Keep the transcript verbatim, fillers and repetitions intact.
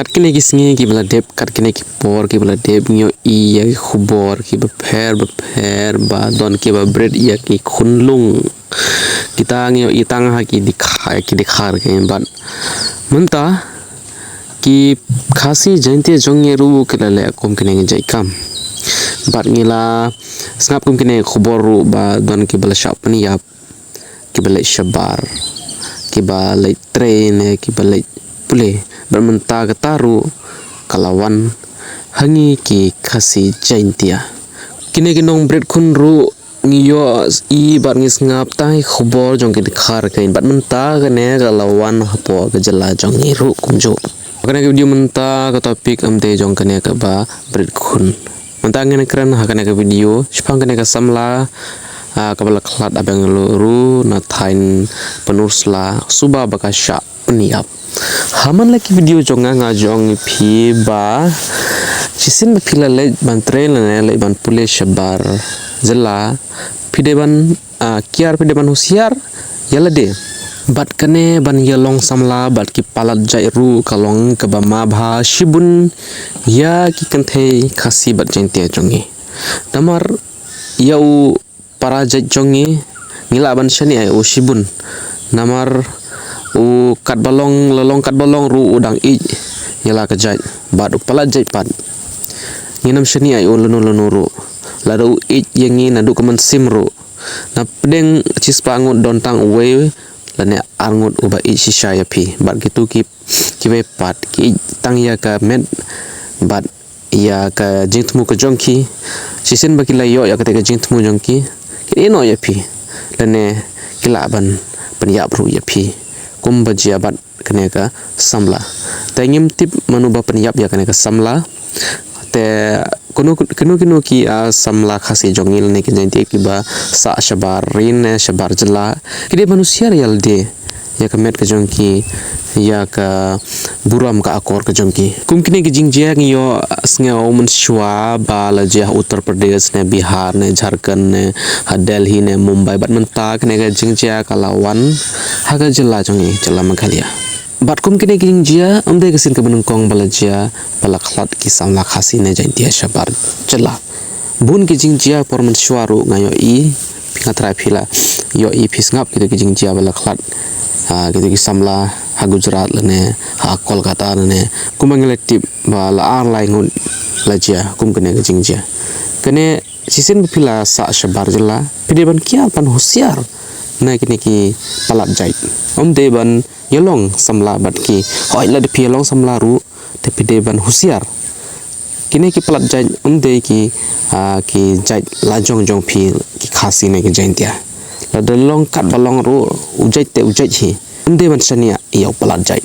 Kat kine ki sngi kiba la dep, kat kine ki por kiba la dep, ngi ïohi ïa ki khubor kiba pher ba pher ba don kiba bret ïa ki khunlung. Kita ngi ïohi tang ha ki dkhar, ki dkhar ki bad mynta ki Khasi Jaintia jong ngi ruh ki la leh kum kine ki jait kam. Bad ngi la sngap kum kine ki khubor ruh ba don kiba la shah pynïap, kiba leit shabar, kiba leit trei ne kiba leit pule. Bad mynta kata ruh ka la wan ha ngi ki Khasi Jaintia. Kine ki nongbret khun ruh ngi ïohi bad ngi sngap tang ki khubor jong ki dkhar kein, bad mynta kane ka la wan hapoh ka jylla jong ngi ruh kumjuh. Kane ka video mynta ka topic ym dei jong kane kaba bret khun. Mynta ngin kren ha kane ka video shaphang kane ka samla, ah, kaba la khlad ha Bengaluru na thaiñ Pynursla suba ba ka shah pynïap. Ha man la ki video jong nga, nga ong ïa phi ba shisien ba phi la leit ban trei lane leit ban pule shabar jylla, phi dei ban, ah, kiar, phi dei ban husiar ïa lade. Bad kane ban ïalong samla bad ki palat jait ruh ka long kaba ma bha shibun ïa ki kynthei Khasi bad Jaintia jong ngi. Namar ïa u para jait jong ngi, ngi lah ban shaniah ïa u shibun. Namar u katba long, la long katba long ruh u dang ïeit ïa la ka jait bad u palat jait pat. Ngim shaniah ïa u lano lano ruh. Lada u ïeit ïa ngi naduh ka mynsiem ruh. Na pdeng shispah ngut don tang uwei lane ar ngut uba ïeit shisha ïa phi. Bad kito ki, kiwei pat ki ïeit tang ïa ka met bad ïa ka jingthmu ka jong ki. Shisien ba ki la ïoh ïa kata ka jingthmu jong ki, kin ïehnoh ïa phi lane ki lah ban pynïap ruh ïa phi, kumba jia bad kane ka samla. Te ngim tip mano ba pynïap ïa kane ka samla. Te kino kino kino ki, ah, samla Khasi jong ngi lane ki Jaintia kiba sah shabar ri ne shabar jylla, ki dei ban husiar ïa lade, ïa ka met ka jong ki, ïa ka burom ka akor ka jong ki. Kum kine ki jingjia ngi ïohsngew mynshuwa ba la jia ha Uttar Pradesh ne Bihar ne Jharkhand ne ha Delhi ne Mumbai, bad mynta kane ka jingjia ka la wan ha ka jylla jong ngi, jylla Meghalaya. Bad kum kine ki jingjia, ym dei ka sien kaba nyngkong ba la jia, ba la khlad ki samla Khasi ne Jaintia shabar jylla. Bun ki jingjia por mynshuwa ruh nga ïohi, phi, nga tharai phi la ïohi, phi sngap kito ki jingjia ba la khlad, ah, kito ki samla ha Gujarat lane ha Kolkata lane, kumba ngi la tip ba la ar lai ngut la jia kum kane ka jingjia. Kane shisien ba phi la sah shabar jylla, phi dei ban kiar ban husiar na kine ki palat jait. Ym dei ban ïalong samla bad ki. Hooid, lada phi ïalong samla ruh, te phi dei ban husiar. Kine ki palat jait ym dei ki, ah, ki jait la jong jong phi ki Khasi ne ki Jaintia. Lada long katba long ruh, u jait te u jait hi. Ym dei ban shaniah ïa u palat jait.